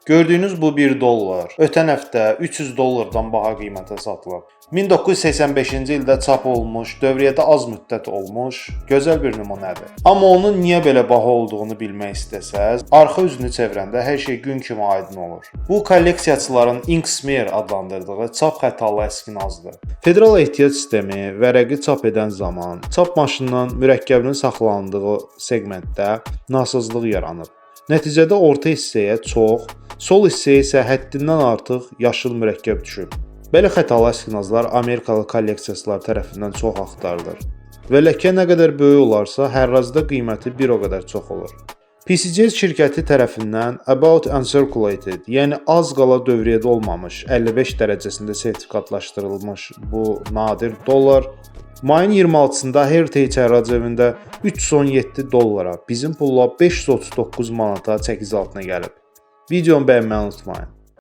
Gördüyünüz bu 1 dollar ötən həftə 300 dollardan baha qiymətə satılıb. 1985-ci ildə çap olunmuş, dövriyyədə az müddət olmuş gözəl bir nümunədir. Amma onun niyə belə baha olduğunu bilmək istəsəz, arxa üzünü çevirəndə hər şey gün kimi aydın olur. Bu kolleksiyaçıların ink smear adlandırdığı çap xətalı əskinazdır. Federal ehtiyat sistemi vərəqi çap edən zaman çap maşınından mürəkkəbin saxlanıldığı seqmentdə nasazlıq yaranıb. Nəticədə orta hissəyə çox, sol hissəyə isə həddindən artıq yaşıl mürəkkəb düşüb. Belə xətalı əskinazlar Amerikalı kolleksiyaçılar tərəfindən çox axtarılır. Və ləkə nə qədər böyük olarsa, hərracda qiyməti bir o qədər çox olur. PCJ şirkəti tərəfindən about uncirculated, yəni az qala dövriyyədə olmamış 55 dərəcəsində sertifikatlaşdırılmış bu nadir dollar mayın 26-sında Heritage hərrac evində 317 dollara, bizim pulla 539 manata çəkic altına gəlib. Videonu bəyənməyi unutmayın.